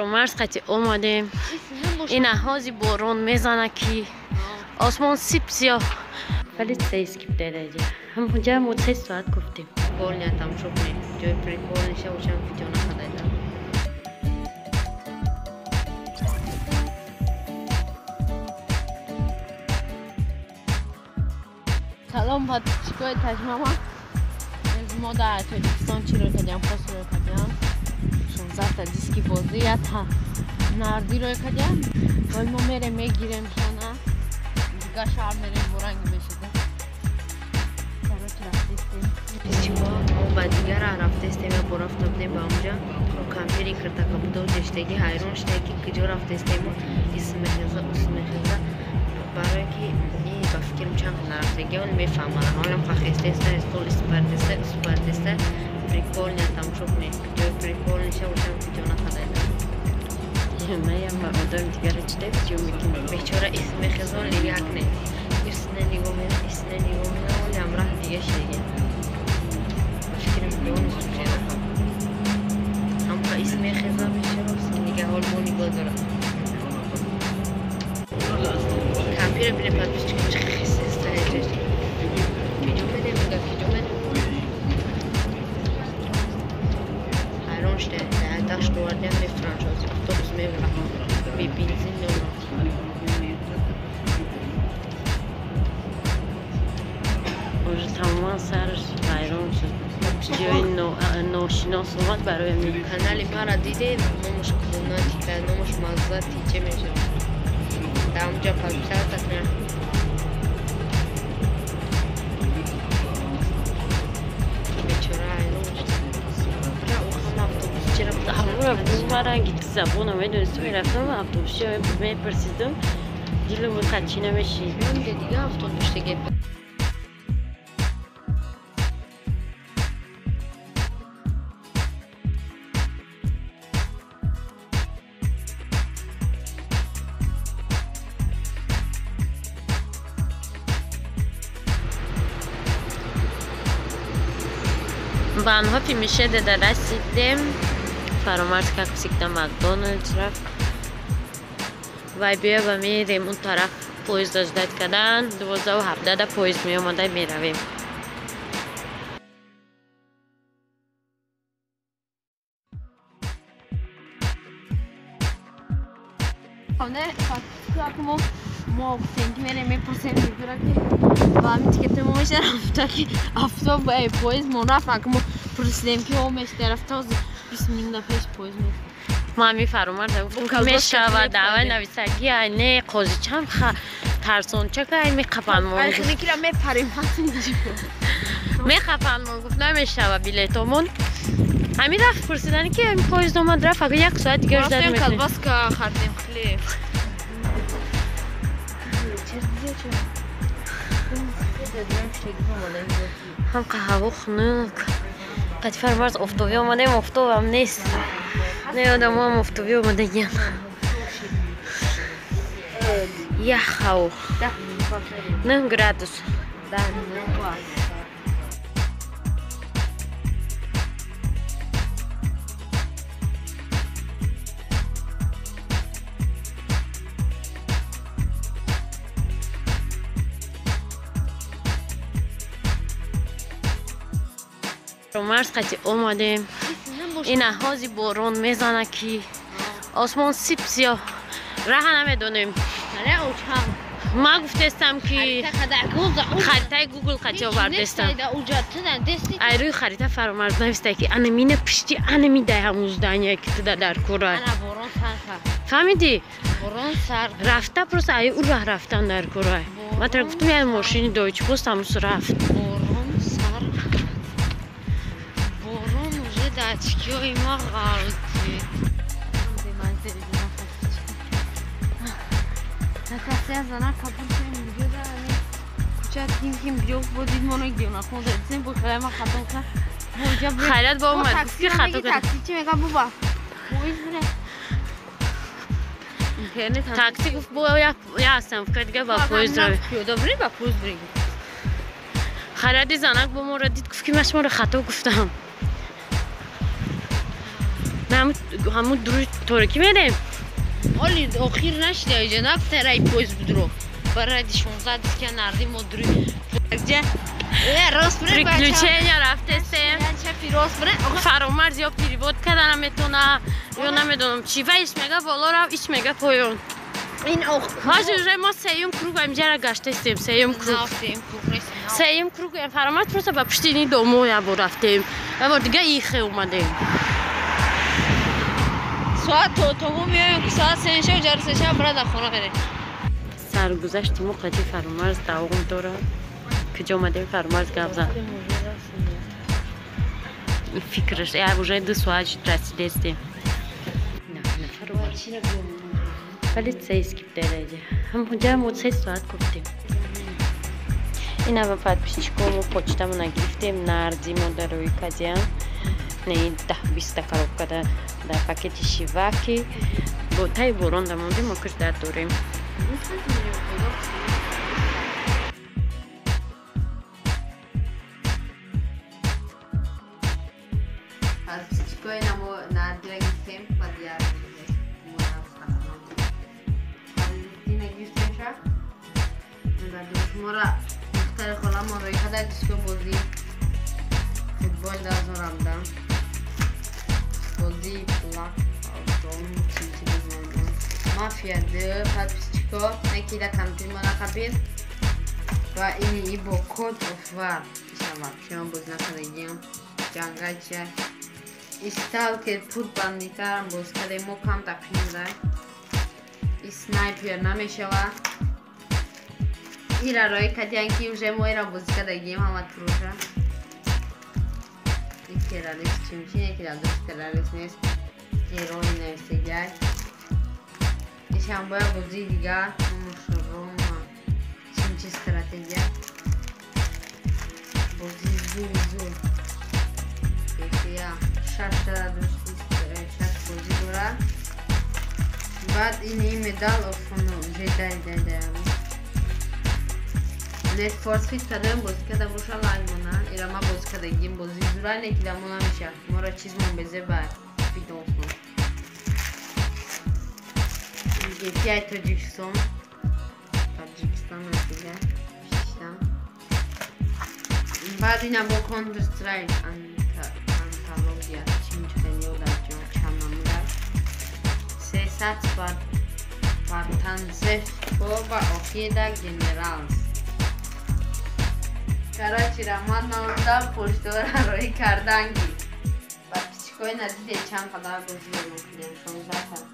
Марс қати омадем. Ина ҳози борон мезана ки осмон сип сиёҳ. Вале сейски будадаҷа. Ҳамҷа мо 3 соат гуфтем. Прикольно тамошо кунед. Ҷои прикольниша ошам видео нахадайда. Салом подписчикои Таҷмама. Мо дар Тоҷикистон чӣ рӯй кардем, пост рӯй кардем. 16 та диски бозӣ, якта нардӣ рӯй кардем. Вале мо мерем мегирем шона. Дига шаҳр мерем боранги мешуда. Короче, рафтестем. Подписчико, мо ба дигар раҳ рафтестем, я бо рафта будем ба онҷа. Кампери киртака буда, ҷештагӣ ҳайрон шуда ки куҷо рафтестем. Ис мехеза, ус мехеза. Барое ки ба фикрам чанд нарафтагӣ, он мефаҳмад. Ҳолам хахестеста, стол испардеста, успардеста. Прикольно тамошо кунед. Ҷои прикольниша ошам видео нахадайда. Маям ба одам дигара чида видео мекунем. Бечора ис мехеза, оли як не. Ис не нигоҳ мена, ис не нигоҳ мена, оли ҳамраҳ дига шидаги. Ба фикрам донисту шеда. Ҳамка ис мехеза, бечора дига ҳол бо нигоҳ дорад. Кампира бине подписчик чӣ хисеста эҷош. Киҷо медем, мега киҷо медем. Ҳайрон шуда, дашт овардем, мефуранд шози автобус мебурад. Бе бензин меорад. Уже тамоман сараш ҳайрон шуд. Ҷои ношинос омад барои ми. Канали мара дидед, номаш куна тика, номаш мазза тиче мешавад. Дар онҷа подписаться кунед. Бечора ҳайрон шуд. Ҳамура ранги забона медонистум, мерафтам автобусчи мепурсидам, дилам қачи намешид. Дига автобус диге. Ба анҳо Мишеда расидем. Фаромарз как всегда Макдональдс рафт. Вай биё ва мерем он тараф поезда ждать кардан. 12:17 да поезд меомада меравем. Не, факт мо гуфтем ки мерем мепурсем мегӯра ки ба ҳамин тикета мо меша рафта ки автобус поезд мо рафт. Ака мо пурсидем ки о мешта рафта, ҳозир 20 минута пеш поезд мерафт. Ма ҳамин Фаромарза гуфтам ки мешава давай нависагӣ, ай не қозичам тарсончака, ай меқапанмон. Ай хинекира мепарем меқапанмон гуфт намешава билетомон. Ҳамин рафт пурсидани ки ҳамин поезд омад рафт, ага як соат дигар ждать мекунем. Колбаска хардем, хлеб. Ҳамқа ҳаво хунук. Қати Фаромарз офтобӣ омадем, офтобам нест. Не одамоам офтобӣ омадагиян. Ях ҳаво. 9 градус. Марз қати омадем. Ина ҳози борон мезана ки осмон сип сиёҳ. Раҳа намедонем. Ма гуфтестам ки харитаи Гугл қати овардестам. Ай рӯи харита Фаромарз нависта ки анамина пишти анами дай ҳамун здания ки туда дар кора. Фаҳмидӣ? Рафта просто ай ӯ раҳ рафтан дар кора. Ма тара гуфтам я мошини Дойче Пост ҳамус рафт. Дачкиҳои мо ғалтид. Хайрат бо омад гуфт ки хато кард. Такси гуфт бо я остановка дига ба поезд равем. Хайрати занак бо моро дид гуфт ки ман шуморо хато гуфтам. Ҳамун дуруи торикӣ мерем? Оли охир нашида иҷа нафта рай поезд будро. Баради 16 диска нарди мо дуруи. Приключения рафтестем. Фаромарз ё перевод карда наметона, ё намедонам чӣ. Ва иш мега боло рав, иш мега поён. Ҳозир уже мо сеюм круг инҷара гаштестем, сеюм круг. Сеюм круг фаромарз просто ба пушти ини домо ябор рафтем. Ябор дига ихе омадем. Соат то меоем, ки соат сеншав ҷар сешав брада хона мерем. Саргузашти мо қади фаромарз давом дорад. Куҷо омадем фаромарз гап зад. Фикраш, уже 2 соат расидестем. На фаромарз. Полицейский будараҷа. Ҳамонҷа мо 3 соат гуфтем. Ина подписчико мо почтамона гирифтем, нарди мо дар рӯи кадиям. Не 10-20 коробка дар пакети шиваки. Бо таи борон дамондем, мо куш дар дорем. Подписчикои намо нардира гирифтем, ба дияр шумора духтари холамон рӯи када диско бозӣ футбол дар зорамда бозии плак мафия д подписчико некида компютер мо нақабид ва ини и бо код of war ишава шумо боз накардагиам ҷангача и сталкер пут бандитарам боз кардем мо кам тақим да и снайпер намешава ира рои кардиан ки уже мо ира бозӣ кардагием ҳама туруша. И террорист чимчине ки дар дӯст террорист нест, герои нависегай. Ишам боя бозии дигар номаш Рома чимчи стратегия бозии зур зур я шашта дӯст шаш бозӣ дорад. Баъд ини медал of honor уже дай дай дай Need for Speed кадаем бозӣ карда боша лайк мона. Ира ма бозӣ кардагим бозӣ зура не ки дамо намеша. Мора чизмон безе ба бидонсмон. GTA Тоҷикистон. Тоҷикистон дига. Шиштам. Баъд ина бо Counter Strike антология чимчхелио дар ҷо чанд намуда. 300 Спартанцев ва охида Генералс. Короче, раҳмат намуда поштора роӣ карданги. Подписчикои надиде чанд қадар бозӣ ёдон кардем 16.